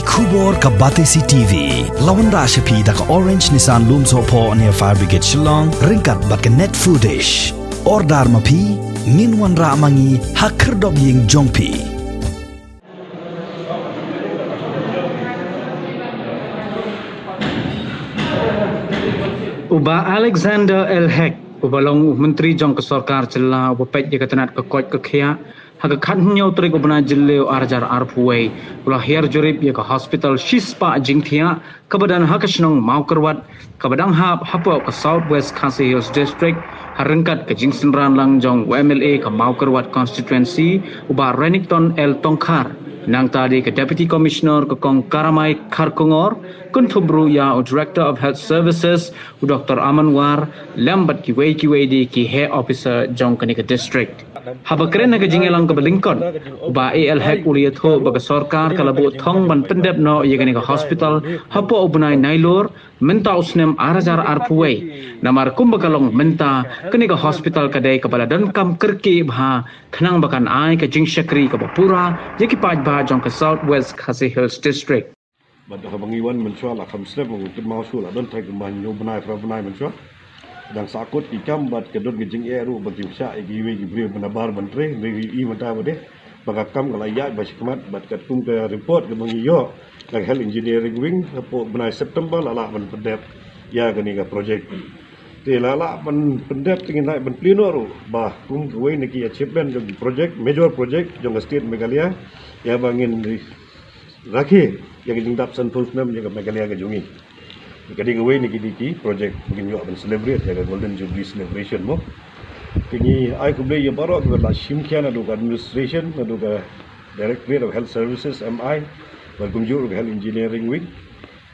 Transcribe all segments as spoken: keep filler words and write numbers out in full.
Khubor ka Batesi T V la wanrah sha phi da ka Orange Nissan Lumsohphoh near Fire Brigade Shillong ryngkat bad ka Net Foodish. Order ma phi, ngin wanrah ma ngi ha khyrdop ïing jong phi. U Bah Alexander L Hek, uba long u Myntri jong ka Sorkar Jylla uba peit ïa ka tnat ka koit ka khiah, ha ka khathynñiew tarik u bnai Jylliew arhajar arphew wei, u la hiar jurip ïa ka hospital shispah jingthiah kaba don ha ka shnong Mawkyrwat, kaba dang hap hapoh ka South West Khasi Hills District, ha ryngkat ka jingsynran lang jong u M L A ka Mawkyrwat Constituency, u Bah Renikton L Tongkhar. Nangta dei ka Deputy Commissioner ka Kong Karamai Kharkongor, kynthup ruh ïa u Director of Health Services, u Doktor Aman War, lem bad kiwei kiwei de ki heh officer jong kane ka district. Haba kren ha ka jingïalang kaba lyngkot, u Bah A L Hek u la ïathuh ba ka sorkar ka la buh thong ban pyndep noh ïa kane ka hospital hapoh u bnai Nailur, mynta u snem arhajar arphew wei. Namar kumba ka long mynta, kane ka hospital ka dei kaba la donkam kyrkieh bha, khnang ba kan ai ka jingshakri kaba pura ïa ki paidbah jong ka South West Khasi Hills District. Bad haba ngi wan mynshuwa la kham slem, ngi kynmaw shuh la don tang kumba hynñiew bnai phra bnai mynshuwa. Dang sahkut ki kam bad ka don ka jingeh ruh ba ki pynshah ïa kiwei ki briew ban bar ban trei, hynrei ngi ïohi mynta ba dei ba ka kam ka la ïaid ba shakhmat bad katkum ka report kaba ngi ïoh na ka Health Engineering Wing, hapoh bnai September la lah ban pyndep ïa kane ka project. Te la lah ban pyndep te ngin lah ban plie noh ruh ba kum kawei na ki achievement jong ki project, major project jong ka state Meghalaya, ïa ba ngin rakhe ïa ka jingdap sanphew snem ïa ka Meghalaya ka jong ngi. Ka dei kawei na ki dei ki project ba ngin ïoh ban celebrate ïa ka Golden Jubilee celebration mo. Te ngi ai khublei ïa baroh kiba la shim khia, naduh ka administration, naduh ka Directorate of Health Services, M I, bad kumjuh ruh ka Health Engineering Wing.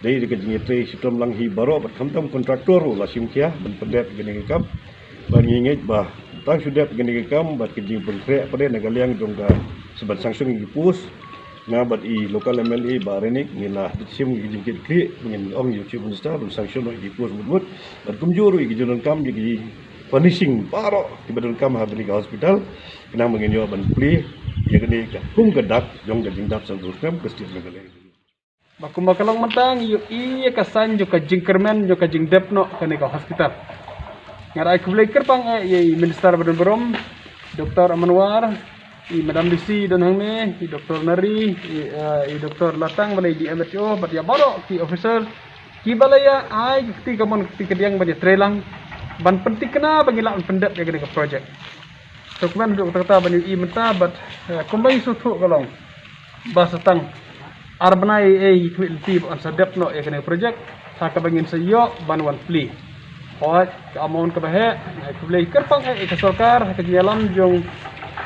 Dei da ka jingïatrei shitom lang hi baroh bad khamtam contractor ruh la shim khia ban pyndep ïa kane ka kam. Bad ngi ngeit ba tang shu dep ïa kane ka kam bad ka jingpynkhreh pat de na ka liang jong ka, sa ban sanction ïa ki post. Nga bad i local M L A Bah Renik ngi la shim ïa ka jingkit khlieh, ngin ong ïa u Chief Minister ban sanction ïa ki post mut mut. Bad kumjuh ruh ïa ki jingdonkam, ïa ki furnishing baroh kiba donkam ha kane ka hospital, khnang ba ngin ïoh ban plie ïa kane ka kum ka dak jong ka jingdap sanphew snem ka state Meghalaya. Ba kumba ka long mynta ngi ïohi ïa ka sign jong ka jingkyrmen jong ka jingdep noh kane ka hospital. Nga ai khublei kyrpang eh ïa i Minister ba don burom, Doktor Aman War, i Madam D C don hangne, i Doktor Nari, i, eh, i Doktor Latang, ba la i D M H O, bad ïa baroh ki officer kiba la ïa ai ki kti kamon kti kadiang ban ïatrei lang ban pynthikna ba ngi lah ban pyndep ïa kane ka project. Te kumne haduh katta katta ba ngi ïohi mynta bad, eh, kumba ngi sngewthuh ka long ba sa tang ar bnai ei ei khmih lynti ba yn sa dep noh ïa kane ka project ha kaba ngin sa ïoh ban wan plie. Hooid, ka amount kaba heh, eh, khublei kyrpang eh ïa ka sorkar ha ka jingïalam jong,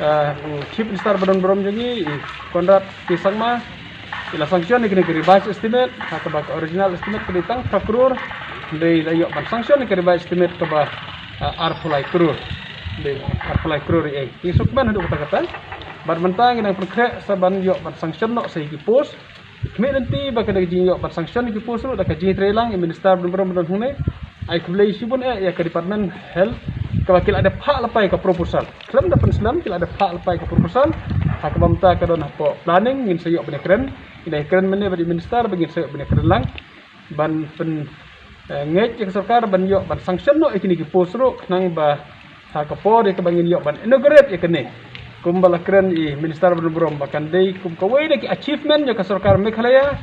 eh, u Chief Minister ba don burom jong ngi, i Conrad K Sangma, i la sanction ïa kane ka revised estimate ha kaba ka original estimate ka dei tang phra klur, hynrei la ïoh ban sanction ïa ka revised estimate kaba, eh, arphew lai klur. Hynrei arphew lai klur ei ei. Ngi sngewkmen haduh katta katta. Bad mynta ngi dang pynkhreh sa ban ïoh ban sanction noh sa ïa ki post. Khmih lynti ba ka dei ka jingïoh ban sanction ïa ki post ruh da ka jingïatrei lang ïa i Minister ba don burom ba don hangne. Ai khublei shibun eh ïa ka Department Health kaba ki la dep phah lypa ïa ka proposal. Khlem da pynslem ki la dep phah lypa ïa ka proposal. Ha kaba mynta ka don hapoh planning, ngin sa ïoh ban ïakren. Ngin da ïakren mynne bad i Minister ba ngin sa ïoh ban ïakren lang ban pyn, eh, ngeit ïa ka sorkar ban ïoh ban sanction noh ïa kine ki post ruh khnang ba ha ka por ïa kaba ngin ïoh ban inaugurate ïa kane, kumba la kren i Minister ba don burom ba kan dei kum kawei na ki achievement jong ka sorkar Meghalaya.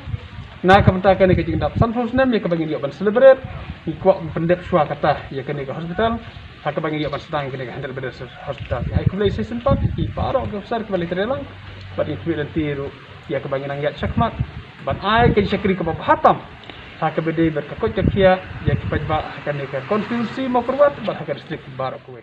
Na ka bynta kane ka jingdap sanphew snem ïa kaba ngin ïoh ban celebrate, ngi kwah ban pyndep shuwa kata ïa kane ka hospital ha kaba ngin ïoh ban sdang ïa kane ka hundred bed hospital. Ai khublei shisien pat ïa baroh ki officer kiba la ïatrei lang bad ngi khmih lynti ruh ïa kaba ngin nang ïaid shakhmat ban ai ka jingshakri kaba bha tam ha kaba dei bad ka koit ka khiah ïa ki paidbah ha kane ka constituency Mawkyrwat bad ha ka district baroh kawei.